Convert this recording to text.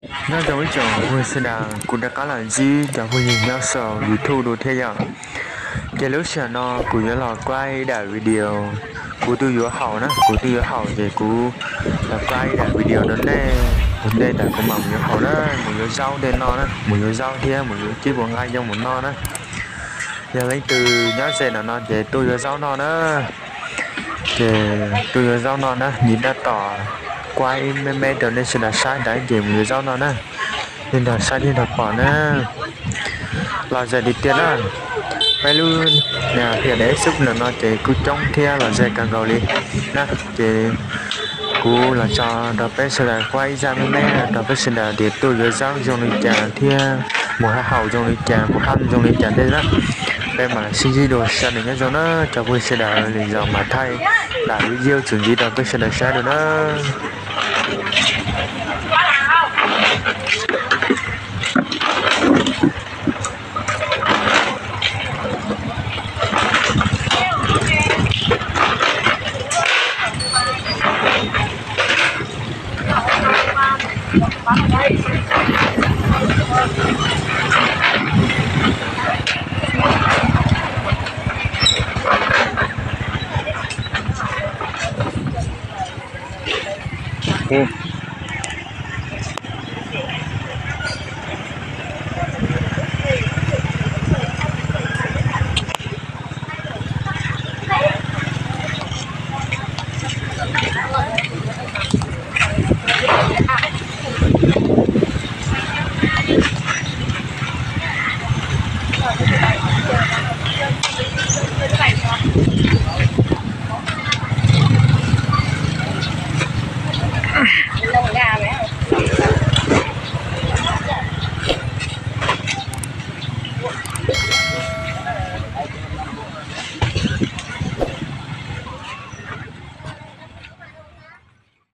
Nyob zoo ib tsoom phooj ywg sawv daws, kuv rov qab los ntsib cov phooj ywg nyob saum YouTube dua thiab yom. Ces lub sij hawm no kuv yuav los kuaj ib daim video kuv twb yuav haus na, kuv twb yuav haus ces kuv los kuaj ib daim video rau nej ua ntej ntawm kuv mam mus yuav haus na, mus yuav zaub tej no na, mus yuav zaub thiab mus yuav cib puas nqa yoo mus noj na. Yog leej twg nyob ze ntawm no ces tuaj yuav zaub noj na. Ces tuaj yuav zaub noj na, nim tab tom kuaj ib me me rau nej sawv daws saib ntawd ces mus yuav zaub noj na. Thiaj nrog saib thiaj nrog pom na. Los ze tiag tiag na. Peb lub niag hiam de xub ntawm no ces kuj coob thiab los ze kawg nkaus li na. Ces kuv los tso rau peb sawv daws kuaj ib zaj me me rau peb sawv daws tias tuaj yuav zaub zoo li cas thiab mus haj haus zoo li cas, mus haj zoo li cas tej na. Peb mam sib ntsib dua, sawv daws nyob zoo na, cov phooj ywg sawv daws, lwm zaus mam thaij daim video txuas ntxiv rau peb sawv daws saib dua na.